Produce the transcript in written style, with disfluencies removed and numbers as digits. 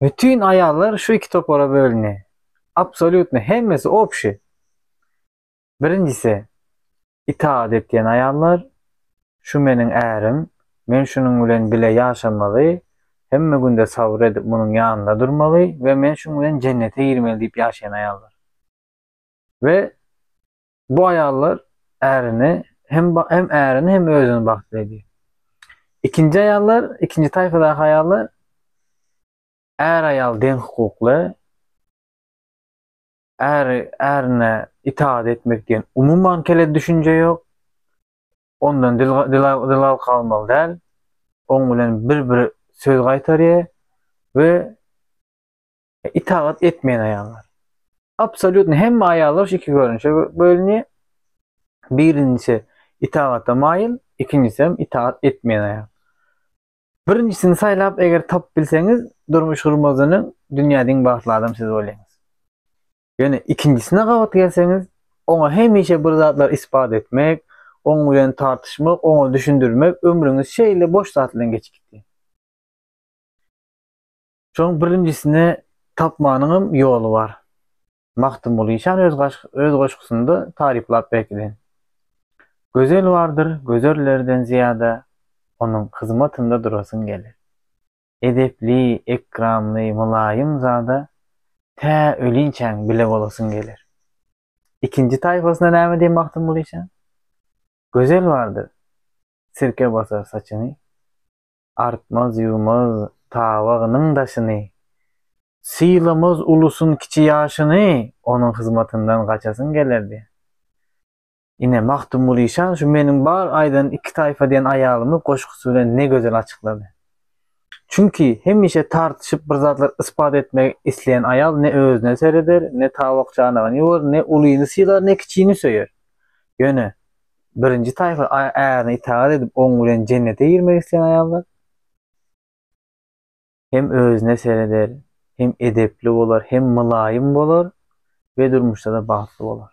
Bütin aýallar şu iki topara bölünýär. Absolýutno hemmesi obşi. Birinjisi itaat etýän aýallar, şu meniň ärim, men şunuň bilen bile ýaşamaly, hemme günde sabyr edip munuň ýanynda durmaly we men şuň bilen jennete girmeli diýip ýaşaýan aýallar. We bu aýallar ärini hem hem ärini hem özüni bagtly edýär. Ikinji aýallar, ikinji taýfadaky aýallar är-aýal deň hukukly, äri ärine itaat etmek diýen umuman kele düşünje ýok. Ondan dil dil dil almaly däl. Oň bilen bir-bir söz gaýtarýar we itaat etmeýän aýallar. Absolýutno hemme aýallar şu iki görnüşe bölünýär. Birinjisi itaata maýyl, ikinjisi hem itaat etmeýän aýal. Birinjisini saýlap eger tapyp bilseňiz, durmuş gurmazdan öň dünýäde iň bagtly adam siz bolýaňyz. Ýöne ikinjisine gabat gelseňiz, oňa hemişe bir zatlar isbat etmek, oň bilen tartyşmak, oňa düşündirmek ömrüňiz şeýle boş zat bilen geçip gitýär. Şoň birinjisini tapmanyňam ýoly bar. Magtymguly işan öz öz goşgusynda taryplap berkiden. Gözel bardyr, gözellerden zyýada, Onuň hyzmatynda durasyň geler. Edepli, ekramly, mylaýym zada, Tä ölinçäň bile bolasyň geler. Ikinji taýfasyna näme diýen Magtymguly işan? Gözel bardyr, sirke basar saçyny, Artmaz, ýuwmaz tabagynyň daşyny, Sylamaz ulusyn kiçi ýaşyny, Onuň hyzmatyndan gaçasyň gelerdi. Ine, Magtymguly işan şu meniň bar aýdan iki taýfa diýen aýalymy goşgusy bilen ne gözel açyklady. Çünki hemişe tartyşyp bir zatlar ispat etmek isleýän aýal ne özüne sereder, ne tabak-çanagyny ýuwar, ne ulyny sylar, ne kiçini söýer. Ýöne Birinji taýfa ärine itagat edip, oň bilen jennete girmek isleýän aýallar hem özüne sereder, hem edepli bolar, hem mylaýym bolar we durmuşda-da bagtly bolar.